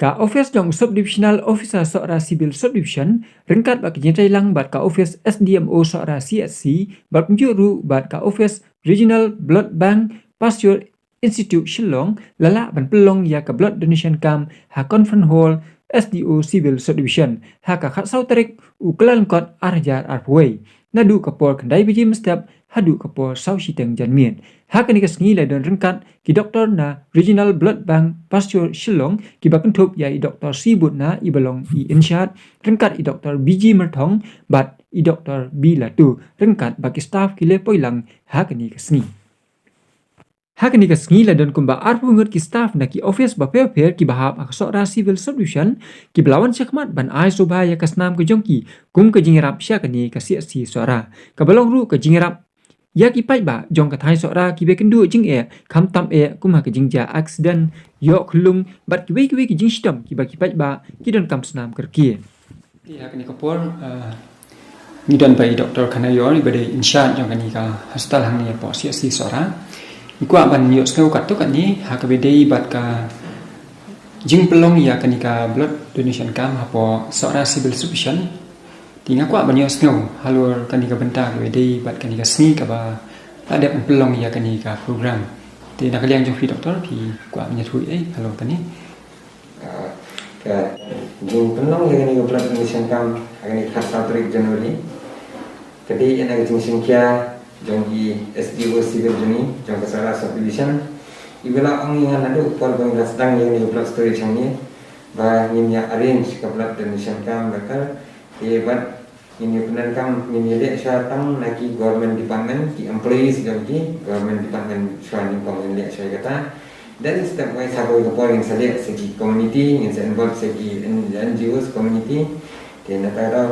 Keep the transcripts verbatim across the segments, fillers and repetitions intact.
Ka office jong Subdivisional Officer Sohra Civil Subdivision ryngkat bad ka jingtreilang bad ka office S D M O Sohra C H C bad kumjuh ruh bad ka office Regional Blood Bank Pasteur Institute Shillong la lah ban pynlong ïa ka blood donation camp ha Conference Hall S D O Civil Subdivision ha ka khatsaw tarik u Kyllalyngkot ar hajar arphew wei, naduh ka por khyndai baje mynstep haduh ka por saw shiteng janmiet. Ha kane ka sngi la don ryngkat ki doktor na Regional Blood Bank Pasteur Shillong kiba kynthup ïa i Doktor C Butna iba long i in-charge, ryngkat i Doktor B G Myrthong bad i Doktor B Latu, ryngkat bad ki staff ki la poi lang ha kane ka sngi. Ha kane ka sngi la don kumba arphew ngut ki staff na ki office bapher bapher kiba hap ha ka Sohra Civil Subdivision kiba la wan shakhmat ban ai sngewbha ïa ka snam ka jong ki kum ka jingïarap sha kane ka C H C Sohra, kaba long ruh ka jingïarap ïa ki paidbah jong ka thaiñ Sohra kiba kynduh jingeh, khamtam eh kum ha ka jingjia accident, ïoh khyllung bad kiwei kiwei ki jingshitom kiba ki paidbah ki donkam snam kyrkieh. Te ha kane ka por, eh, ngi don bad i Doktor Khanayor iba dei in-charge jong kane ka hospital hangne hapoh C H C Sohra. Ngi kwah ban ïohsngew katto katne ha kaba dei bad ka jingpynlong ïa kane ka blood donation camp hapoh Sohra Civil Subdivision. Te nga kwah ban ïohsngew halor kane ka bynta kaba dei bad kane ka sngi kaba la dep ban pynlong ïa kane ka program. Te na ka liang jong phi Doktor, phi kwah ban ïathuh ei halor kane? Ka jingpynlong ïa kane ka blood donation camp ha kane ka khatsaw tarik January ka dei na ka jingshimkhia jong i S D O Civil jong ngi jong ka Sohra Subdivision, iba la ong ïa nga naduh por ba ngi la sdang ïa kane ka blood storage hangne ba ngin ïa arrange ka blood donation camp. Ka te bad ngin ïa pyndonkam, ngin ïa leh shuwa tang na ki government department, ki employees jong ki government department shuwa nyngkong ngin leh shuwa ïa kata. Then stepwise ha kawei ka por ngin sa leh sha ki community, ngin sa involve sha ki N-, N G Os community. Te na kata ka daw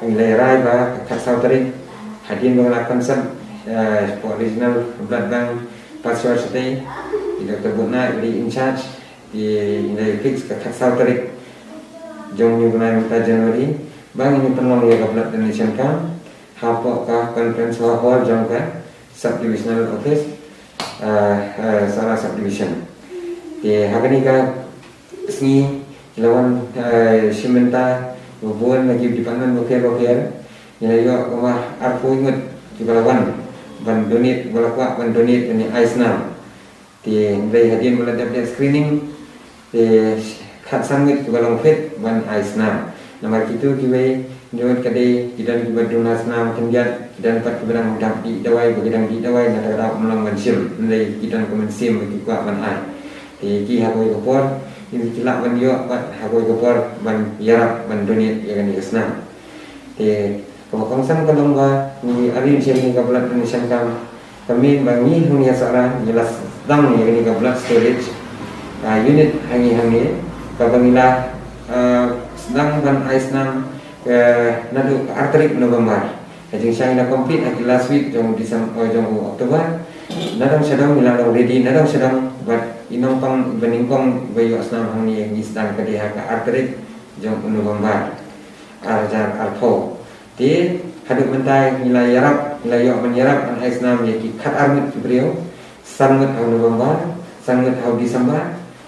ngi la rai ba ka khatsaw tarik hadien ba la consult, eh, hapoh Regional Blood Bank Pasteur shatei i Doktor Butna iba dei in-charge, te ngi la fix ka khatsaw tarik jong une u bnai mynta January ba ngin ïa pynlong ïa ka blood donation camp hapoh ka conference hall jong ka subdivisional office, eh, eh, Sohra Subdivision. Te ha kane ka sngi ki la wan, eh, shim bynta bun na ki department bapher bapher. Ngi la ïoh kumba arphew ngut kiba la wan ban donate, ba la kwah ban donate ban ïa ai snam. Te hynrei hadien ba la dep dep screening, te khatsan ngut kiba long fit ban ai snam. Namar kito kiwei ngut ka dei ki don kiba duna snam khyndiat, ki don pat kiba dang dap dih dawai, ba ki dang dih dawai na kata ka daw ym long ban shim, hynrei ki don ka mynsiem ba ki kwah ban ai. Te ki ha kawei ka por ki lah ban ïoh pat ha kawei ka por ban ïarap ban donate ïa kane ka snam. Te kaba kongsan ka long ba ngi arrange ïa kane ka blood donation camp, ka mut ba ngi hangne ha Sohra ngi la sdang ïa kane ka blood storage, ah, unit hangne hangne, kaba ngi la, ah, sdang ban ai snam, eh, naduh ka ar tarik November. Ka jingshai ngi la complete ha ki last week jong December, oh, jong u October. Nadong shadong ngi la long ready nadong shadong, bad i nongpang ba nyngkong ba ïoh snam hangne ngi sdang ka dei ha ka ar tarik jong u November ar hajar arphew. Te haduh mynta ngi la ïarap, ngi la ïoh ban ïarap ban ai snam ïa ki khatar ngut ki briew, san ngut ha u November, san ngut ha u December,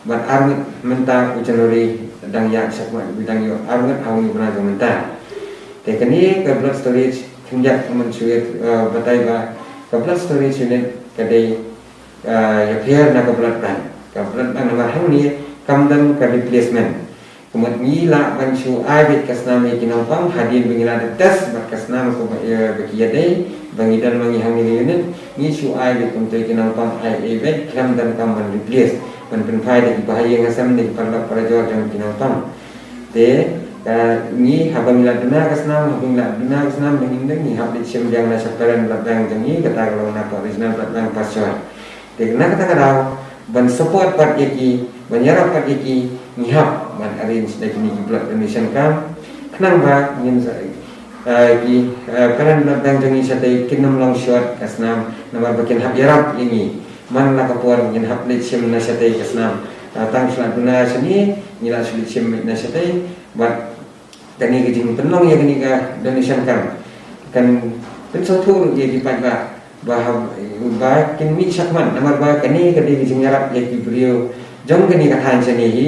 bad ar ngut mynta u January, dang ïaid shakhmat, dang ïoh ar ngut ha une u bnai jong mynta. Te kane ka blood storage, khyndiat kumba shu, eh, batai ba ka blood storage unit ka dei, eh, ïapher na ka blood bank. Ka blood bank namar hangne kam don ka replacement. Ka mut ngi lah ban shu ai beit ka snam ïa ki nongpang hadien ba ngi la da test bad ka snam kaba, eh, ba ki ïadei, ba ngi don ma ngi hangne ka unit, ngi shu ai beit kumta ïa ki nongpang, ai, ai beit khlem donkam ban replace, ban pynphai da ki bahaïing hasem, da ki paralok parajor jong ki nongpang. Te, eh, ngi haba ngi la duna ka snam, haba ngi la duna ka snam, ngi, ngi hap leit shim biang na sha parent blood bank jong ngi, kata ka long na ka Regional Blood Bank Pasteur. Te na kata ka daw ban support pat ïa ki, ban ïarap pat ïa ki, ngi hap ban arrange da kine ki blood donation camp. Khnang ba ngin sa, eh, ki, eh, parent blood bank jong ngi shatei kin ym long short ka snam, namar ba kin hap ïarap ïa ngi. Man la ka por ngin hap leit shim na shatei ka snam. Eh, tang shu la duna shane, ngi la shu leit shim na shatei, bad kane ka jingpynlong ïa kane ka donation camp kan pynsngewthuh ruh ïa ki paidbah ba, ba kin mih shakhmat, namar ba kane ka dei ka jingïarap ïa ki briew jong kane ka thaiñ shane hi.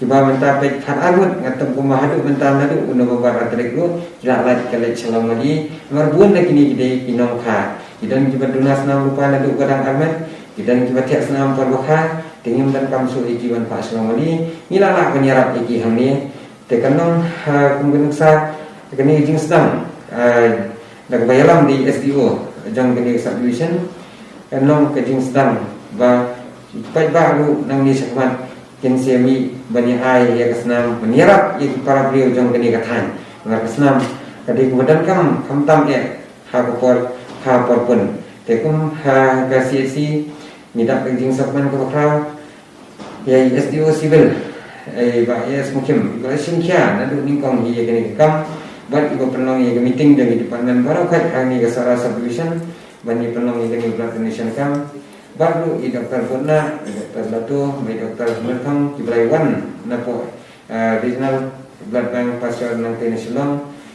Kiba mynta peit khatar ngut, nga tip kumba haduh mynta naduh u November ar tarik ruh ki la lait ka leit sha Lawmali. Namar bun na kine ki dei ki nongkha. Ki don kiba duna snam lypa naduh ba dang armet, ki don kiba thiah snam por ba kha. Te ngim donkam shuh ïa ki ban phah sha Lawmali. Ngi la lah ban ïarap ïa ki hangne. Te kan long, ha, kum ka nuksa kane ka jingsdang, ha, da kaba ïalam da i S D O jong kane ka subdivision. Kan long ka jingsdang ba paidbah ruh nangne shakhmat kin sa mih ban ïa ai ïa ka snam, ban ïarap ïa ki para briew jong kane ka thaiñ. Namar ka snam ka dei kaba donkam khamtam eh ha ka por, ha por pun. Te kum, ha, ka C H C ngi dap ka jingsngewkmen kaba khraw ïa i S D O Civil, eh, Bah A S Mukim, iba la shim khia naduh nyngkong hi ïa kane ka kam, bad iba pynlong ïa ka meeting jong i department baroh kawei ha kane ka Sohra subdivision ban ïa pynlong ïa kane ka blood donation camp. Bad ruh i Doctor Butna, i Doctor Lato, i Doctor Myrthong, kiba la wan napoh, eh, Regional Blood Bank Pasteur nangtei na Shillong,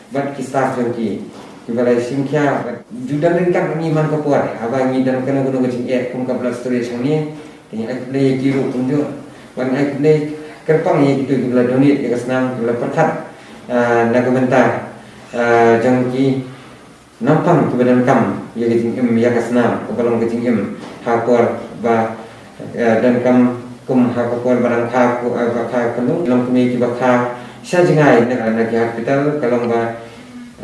bad ki staff jong ki, kiba la shim khia, bad ju don ryngkat bad ngi man ka por, haba ngi don kano kano ka jingeh kum ka blood storage hangne. Te ngi ai khublei ïa ki ruh kumjuh, bad ngi ai khublei kyrpang ïa kito kiba la donate ïa ka snam, kiba la pyrkhat, ah, na ka bynta, ah, jong ki nongpang kiba donkam ïa ka jingim, ïa ka snam, kaba long ka jingim ha ka por ba, eh, donkam kum ha ka por ba dang kha, ku, eh, ba kha kynnoh, long kmie kiba kha sha jngai na, na ki hospital, ka long ba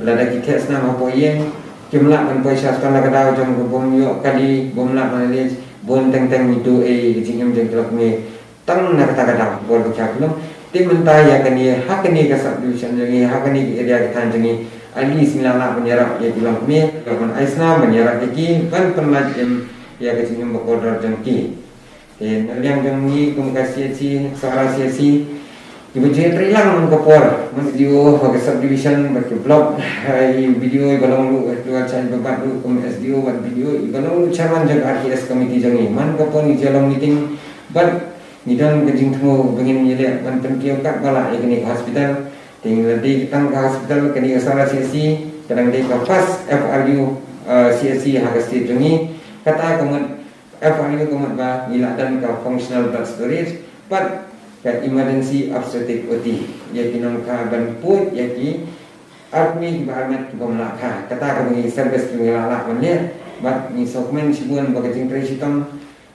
lada ki thiah snam hapoh ïing, kim lah ban poi sha hospital na ka daw jong ka bym ïoh kali, bym lah ban leit, bun teng teng ngi duh ei ka jingim jong ki lok kmie tang na kata ka daw, bor ba kha kynnoh. Te mynta ïa kane, ha kane ka subdivision jong ngi, ha kane ka area ka thaiñ jong ngi, at least ngi la lah ban ïarap ïa ki lok kmie, ban ai snam, ban ïarap ïa ki, ban pynlait im ïa ka jingim ba kordor jong ki. Te na liang jong ngi kum ka C H C, Sohra C H C, kiba ju ïatrei lang man ka por, man S D O bad ka subdivision bad ka block, ha, i B D O iba long ruh, ha, iba long ruh chairman bad ruh kum S D O bad B D O iba long ruh chairman jong ka R T S committee jong ngi. Man ka por ngi ju long meeting bad ngi don ka jingthmu ba ngin ïaleh ban pynkiew katba lah ïa kane ka hospital. Te ngi la dei tang ka hospital, kane ka Sohra C H C ka dang dei ka first F R U, eh, C H C ha ka state jong ngi. Kata ka mut F R U ka mut ba ngi la don ka functional blood storage bad ka emergency obstetric O T ïa ki nongkha ban pud ïa ki arphew kiba armet kibym lah kha. Kata kaba ngi service kiba ngi la lah ban leh. Bad ngi sngewkmen shibun ba ka jingtrei shitom,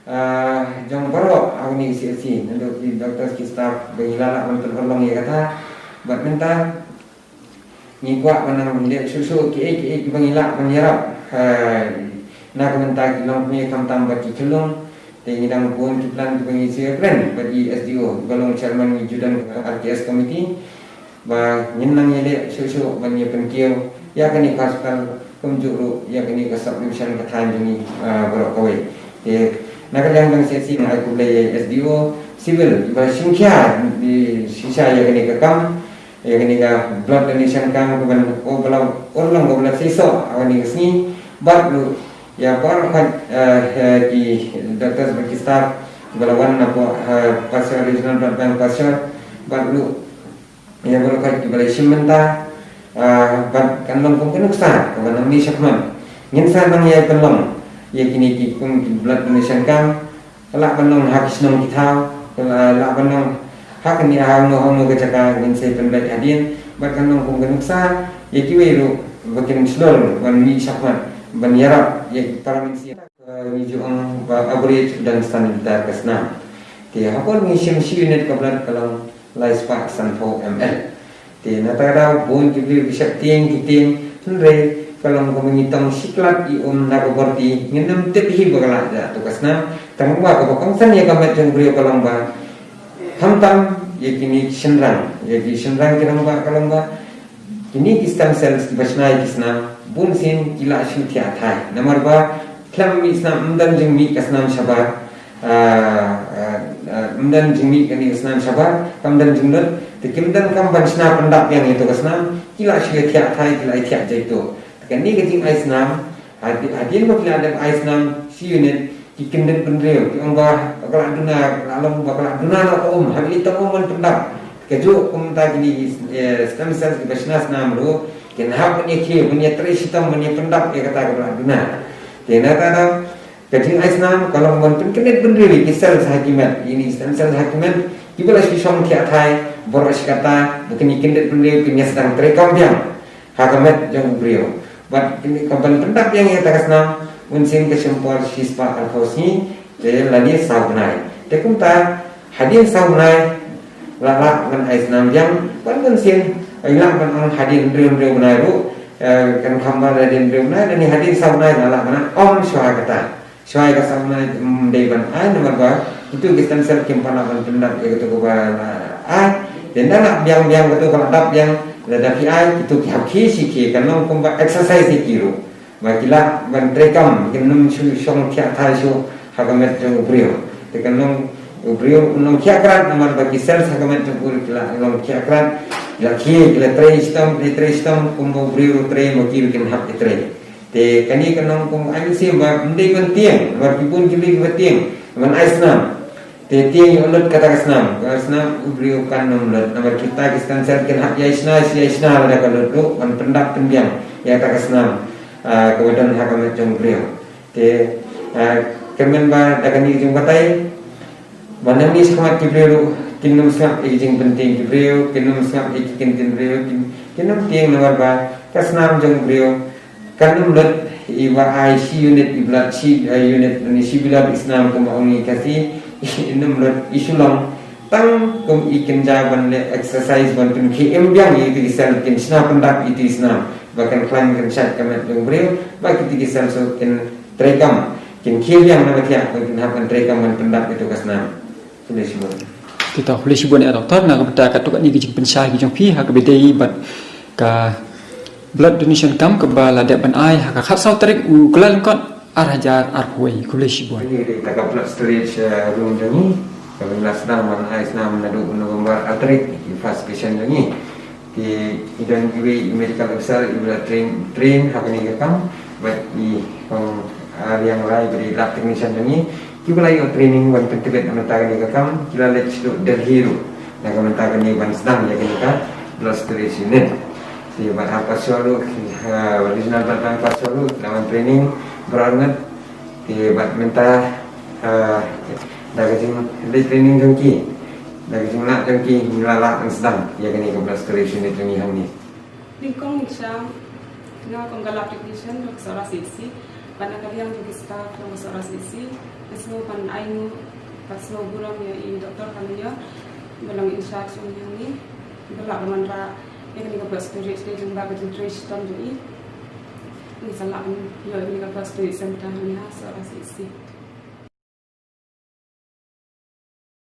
ah, jong baroh ha une u C H C, naduh ki doctors, ki staff ba ngi la lah ban pynurlong ïa kata. Bad mynta ngi kwah ban nang leh shuh shuh kiei kiei kiba ngi lah ban ïarap, ha, na ka bynta ki longkmie khamtam bad ki khyllung. Te ngi dang bun ki plan kiba ngi sa ïakren bad i S D O, ba long chairman, ngi ju don ka R T S committee, ba ngin nang ïaleh shuh shuh ban ïa pynkiew ïa kane ka hospital kumjuh ruh ïa kane ka subdivision ka thaiñ jong ngi, ah, baroh kawei. Te na ka liang jong C H C nga ai khublei ïa i S D O Civil iba shim khia, i shisha ïa kane ka kam, ïa kane ka blood donation camp, kaba, oh, ba la urlong, kaba la seisoh ha kane ka sngi. Bad ruh ïa baroh kawei, eh, eh, ki doctors bad ki staff ba la wan napoh, eh, Pasteur, Regional Blood Bank Pasteur, bad ruh ïa baroh kawei kiba la shim bynta, eh, bad kan long kum ka nuksa kaba nangne shakhmat ngin sa nang ïa pynlong ïa kine ki kum ki blood donation camp. Ka lah ban long ha ki shnong ki thaw, ka lah, lah ban long ha kane, ha hangno hangno ka jaka, ngin sa pynbeit hadien. Bad kan long kum ka nuksa ïa kiwei ruh ba kin shlur ban mih shakhmat ban ïarap ïa ki para mynsiem. Ngi ju ong ba average u don san litar ka snam. Te ha por ngi shim shi unit ka blood ka long lai spah sanphew M L. Te na kata ka daw bun ki briew ki sheptieng ki tieng, hynrei ka long kaba ngi tong shi klat i um na ka borti, ngim tip hi ba ka lah jia tu ka snam. Tang ba kaba kongsan ïa ka met jong u briew ka long ba khamtam ïa kine ki shynrang, ïa ki shynrang ki rangbah, ka long ba kine ki stem cells kiba shna ïa ki snam, bun sien ki lah shu thiah thai. Namar ba khlem mih snam, ym don jingmih ka snam shabar, ah, ah, ah, ym don jingmih kane ka snam shabar, kam don jinglut, te kim donkam ban shna pyndap biang ïa tu ka snam, ki lah shu ïa thiah thai, ki lah ïa thiah jai tu. Te kane ka jingai snam, had-, hadien ba ki la dep ai snam shi unit, ki kyndit bynriew, ki ong ba ka lah duna, ka lah long ba ka lah duna noh ka um, haba ïa tong um ban pyndap. Kajuh kumta kine ki, eh, stem cells kiba shna snam ruh kin hap ban ïa khie, ban ïa trei shitom, ban ïa pyndap ïa kata kaba lah duna. Te na kata ka jingai snam ka long ban pynkyndit bynriew ïa ki cells ha ki met, ïa kine ki stem cells ha ki met, Kiba la shu shong thiah thai bor shi katta, ba kin ïa kyndit bynriew, kin ïa sdang treikam biang ha ka met jong u briew. Bad kin ïa ka ban pyndap biang ïa kata ka snam, bunsien ka shim por shispah arphew sngi, te lane saw bnai. Te kumta hadien saw bnai la lah ban ai snam biang, bad bunsien la lah ban ong hadien hynriew hynriew bnai ruh, eh, kan kham ba hadien hynriew bnai, lane hadien saw bnai la lah ban ong shuwa kata. Shuwa ïa ka saw bnai ym dei ban ai namar ba kito ki stem cell kim pat lah ban pyndap ïa kato kaba la ai. Te ynda la biang biang kato ka la dap biang, lada phi ai, kito ki hap khie shi khie, kan long kumba exercise ïa ki ruh. Ba ki lah ban treikam, kin ym shu shong thiah thai shuh ha ka met jong u briew. Te kan long u briew un long khiah krat namar ba ki cells ha ka met jong u briew ki la long khiah krat. Ki la khie, ki la trei shitom, trei, trei shitom, kumba u briew ruh trei, ma ki ruh kin hap ïa trei. Te kane kan long kum ai mynsiem ba ym dei ban tieng, namar ki bun ki briew kiba tieng ban ai snam. Te tieng ïa u lut kata ka snam, ka snam u briew kan ym lut, namar kita ki stem cell kin hap ïaishna, ïaishna lada ka lut ruh, ban pyndap pynbiang ïa kata ka snam, ah, kaba don ha ka met jong u briew. Te, ah, kyrmen ba da kane ka jingbatai, ba nangne shakhmat ki briew ruh kin ym sngap ïa ki jingpyntieng ki briew, kin ym sngap ïa ki ktien briew, kin, kin ym tieng namar ba ka snam jong u briew kan ym lut. Iba ai shi unit i blood, shi, eh, unit, lane shi billion i snam kumba ong i Khasi, kin ym lut, i shu long tang kum i kynja ban leh exercise, ban pynkhie im biang ïa ito ki cell, kin shna pyndap ïa ito ki snam ba kan khlaiñ kan shait ka met jong u briew, ba kito ki cell shuh kin treikam, kin khie biang na ba thiah, ban kin hap ban treikam ban pyndap ïa ito ka snam. Khublei shibun. Kita, khublei shibun ïa doktor na ka bynta katto katne ki jingpynshai ki jong phi ha kaba ïadei bad ka blood donation camp kaba la dep ban ai ha ka khatsaw tarik u Kyllalyngkot ar hajar arphew wei. Khublei shibun. Kane ka dei kata ka blood storage, eh, room jong ngi, kaba ngi la sdang ban ai snam naduh u November ar tarik, ki first patient jong ngi. Te i don iwei i medical officer iba la train, train ha kane ka kam, bad i kong, ah, Riang Rai ba dei lab technician jong ngi, kiba la ïoh training ban pyntbit na ka bynta kane ka kam, ki la leit sha Delhi ruh na ka bynta kane ban sdang ïa kane ka blood storage unit. Te bad ha Pass Shuwa ruh, ah, Regional Blood Bank Pass Shuwa ruh la wan training baroh arngut. Te bad mynta, ah, da ka jingleit training jong ki, da ka jinglah jong ki, ngi la lah ban sdang ïa kane ka blood storage unit jong ngi hangne. Nyngkong nyngshang nga kum ka lab technician jong ka Sohra C H C, bad na ka liang jong ki staff jong ka Sohra C H C, nga sngew ban ainguh bad sngew burom ïa i Doktor Kamior ba long in charge jong ngi hangne, ba lah ban wanrah ïa kane ka blood storage, dei lyngba ka jingtrei shitom jong i, ngi sa lah ban ïoh ïa kane ka blood storage center hangne ha Sohra C H C.